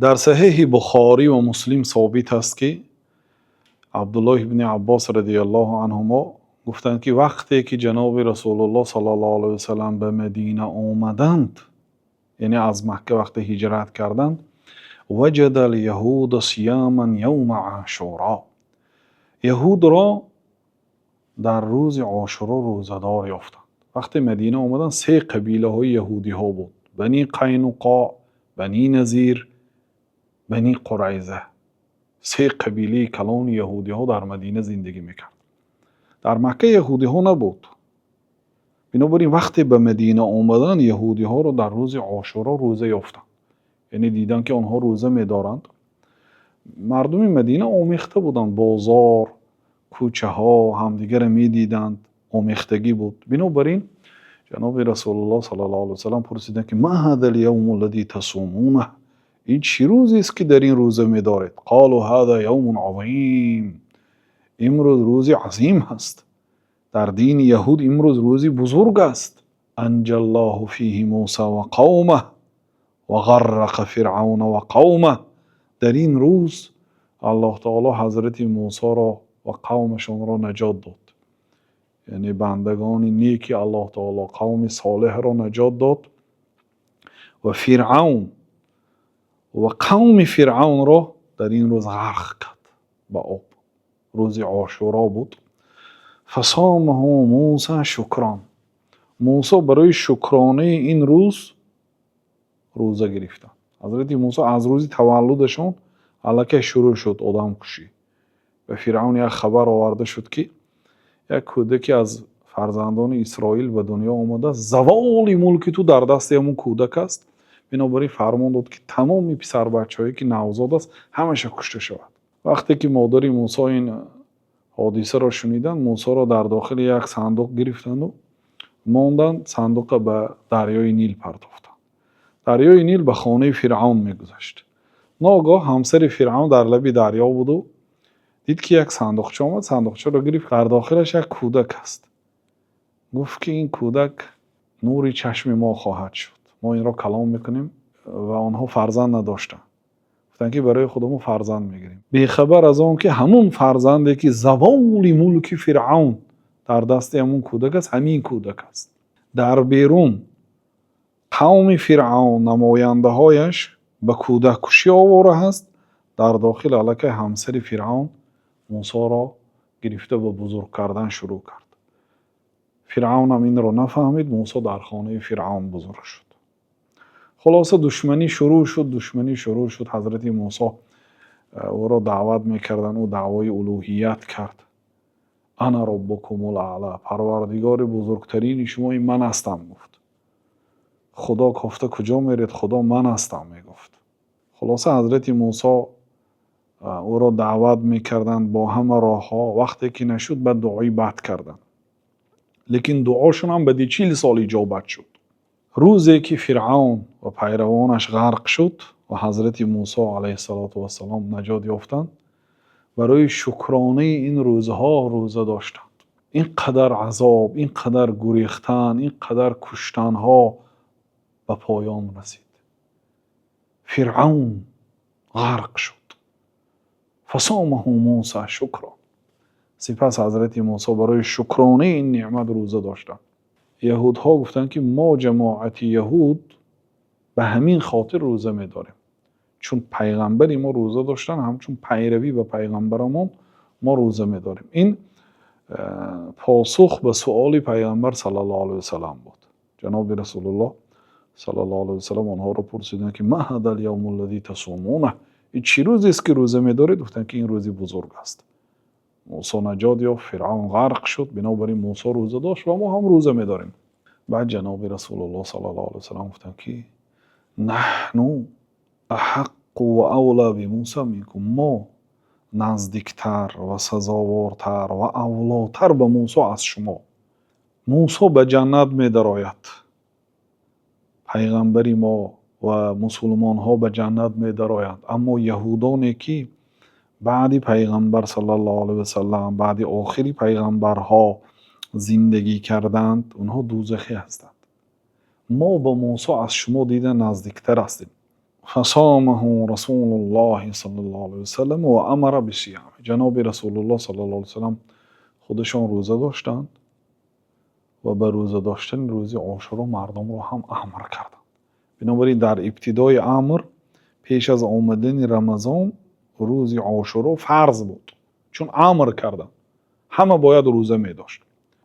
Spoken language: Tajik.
Дар Саҳеҳи Бухорӣ ва Муслим собит аст, ки Абдуллоҳ ибни Аббос разияллоҳу анҳумо гуфтанд, ки вақте ки ҷаноби Расулуллоҳ саллаллоҳу алайҳи васаллам ба Мадина омаданд, яъне аз Макка вақте ҳиҷрат карданд, وجد اليهود صياما يوم عاشوراء, яҳудро дар рӯзи Ошуро рӯзадор ёфтанд. Вақте Мадина омаданд, се қабилаҳои яҳудиҳо буд: Бани Қайнуқо, Бани Назир, Бани Қурайза. Се қабилаи калони яҳудиҳо дар Мадина зиндагӣ мекард. Дар Макка яҳудиҳо набуд. Бинобар ин, вақте ба Мадина омаданд, яҳудиҳоро дар рӯзи Ошуро рӯза ёфтанд, яъне диданд, ки онҳо рӯза медоранд. Мардуми Мадина омехта буданд, бозор, кӯчаҳо ҳамдигарро медиданд, омехтагӣ буд. Бинобар ин ҷаноби Расулуллоҳ саллаллоҳу алайҳи васаллам пурсиданд, ки ما هذا اليوم الذي تصومونه, ин чӣ рӯзест, ки дар ин рӯза медоред? قالوا هذا يوم عظيم, имрӯз рӯзи азим аст, дар дини яҳуд имрӯз рӯзи бузург аст. أنجى الله فيه موسى وقومه وغرق فرعون وقومه. Дар ин рӯз Аллоҳ таоло ҳазрати Мусоро ва қавмашонро наҷот дод, яъне бандагони неки Аллоҳ таоло, қавми солеҳро наҷот дод ва Фиръавн ва қавми Фиръавнро дар ин рӯз ғарқ кард ба об. Рӯзи Ошуро буд. فصامه موسى شكرا, Мусо барои шукронаи ин рӯз рӯза гирифтанд. Ҳазрати Мусо аз рӯзи таваллудашон аллакай шурӯъ шуд одамкушӣ. Ба Фиръавн як хабар оварда шуд, ки як кӯдаке аз фарзандони Исроил ба дунё омадааст, заволи мулки ту дар дасти ҳамун кӯдак аст. Бинобар ин фармон дод, ки тамоми писарбачаҳое, ки навзод аст, ҳамаша кушта шавад. Вақте ки модари Мусо ин ҳодисаро шуниданд, Мусоро дар дохили як сандуқ гирифтанду монданд, сандуқа ба дарёи Нил партофтанд. Дарёи Нил ба хонаи Фиръавн мегузашт. Ногоҳ ҳамсари Фиръавн дар лаби дарё буду дид, ки як сандуқча омад. Сандуқчаро гирифт, дар дохилаш як кӯдак аст. Гуфт, ки ин кӯдак нури чашми мо хоҳад шуд, мо инро калон мекунем. Ва онҳо фарзанд надоштанд. Гуфтанд, ки барои худамон фарзанд мегирем, бехабар аз он ки ҳамун фарзанде, ки заволи мулки Фиръавн дар дасти ҳамун кӯдак аст, ҳамин кӯдак аст. Дар берун қавми Фиръавн, намояндаҳояш ба кӯдаккушӣ овора ҳаст, дар дохил аллакай ҳамсари Фиръавн Мусоро гирифта, ба бузург кардан шурӯъ кард. Фиръавнам инро нафаҳмид. Мусо дар хонаи Фиръавн бузург шуд. Хулоса, душманӣ шурӯъ шуд, душманӣ шурӯъ шуд. Ҳазрати Мусо ӯро даъват мекарданд, ӯ даъвои улӯҳият кард: أنا ربكم الأعلى, парвардигори бузургтарини шумо ин ман ҳастам, гуфт. Худо кофта куҷо меред, Худо ман ҳастам, мегуфт. Хулоса, ҳазрати Мусо ӯро даъват мекарданд бо ҳама роҳҳо. Вақте ки нашуд, баъд дуои бад карданд, лекин дуошон ҳам баъди 40 сол иҷобат шуд. Рӯзе ки Фиръавн ва пайравонаш ғарқ шуд ва ҳазрати Мусо алайҳиссалоту вассалом наҷот ёфтанд, барои шукронаи ин рӯзҳо рӯза доштанд. Ин қадар азоб, ин қадар гурехтан, ин қадар куштанҳо ба поён расид, Фиръавн ғарқ шуд. فصامه موسى شكرا. Сипас ҳазрати Мусо барои шукронаи ин неъмат рӯза доштанд. Яҳудҳо гуфтанд, ки мо, ҷамоати яҳуд, ба ҳамин хотир рӯза медорем, чун пайғамбари мо рӯза доштанд, ҳамчун пайравӣ ба пайғамбарамон мо рӯза медорем. Ин посух ба суоли Пайғамбар саллаллоҳу алайҳи васалам буд. Ҷаноби Расулуллоҳ саллаллоҳу алайҳи васалам онҳоро пурсиданд, ки ما هذا اليوم الذي تصومونه, ин чӣ рӯзест, ки рӯза медоред? Гуфтанд, ки ин рӯзи бузург аст, Мусо наҷот ёфт, Фиръавн ғарқ шуд, бинобар ин Мусо рӯза дошт ва мо ҳам рӯза медорем. Баъд ҷаноби Расулуллоҳ саллаллоҳу алайҳи васалам гуфтанд, ки نحن أحق وأولى بموسى منكم, мо наздиктар ва сазовортар ва авлотар ба Мусо аз шумо. Мусо ба ҷаннат медарояд, пайғамбари мо ва мусулмонҳо ба ҷаннат медароянд, аммо яҳудоне, ки баъди Пайғамбар саллаллоҳу алайҳи васалам, баъди охири пайғамбарҳо зиндагӣ карданд, онҳо дӯзахӣ ҳастанд. Мо ба Мусо аз шумо дида наздиктар ҳастем. فصامه رسول الله صلى الله عليه وسلم وأمر بصيامه. Ҷаноби Расулуллоҳ саллаллоҳу алайҳи васаллам худашон рӯза доштанд ва ба рӯза доштани рӯзи Ошуро мардумро ҳам амр карданд. Бинобар ин, дар ибтидои амр, пеш аз омадани Рамазон, рӯзи Ошуро фарз буд, чун амр карданд, ҳама бояд рӯза медошт.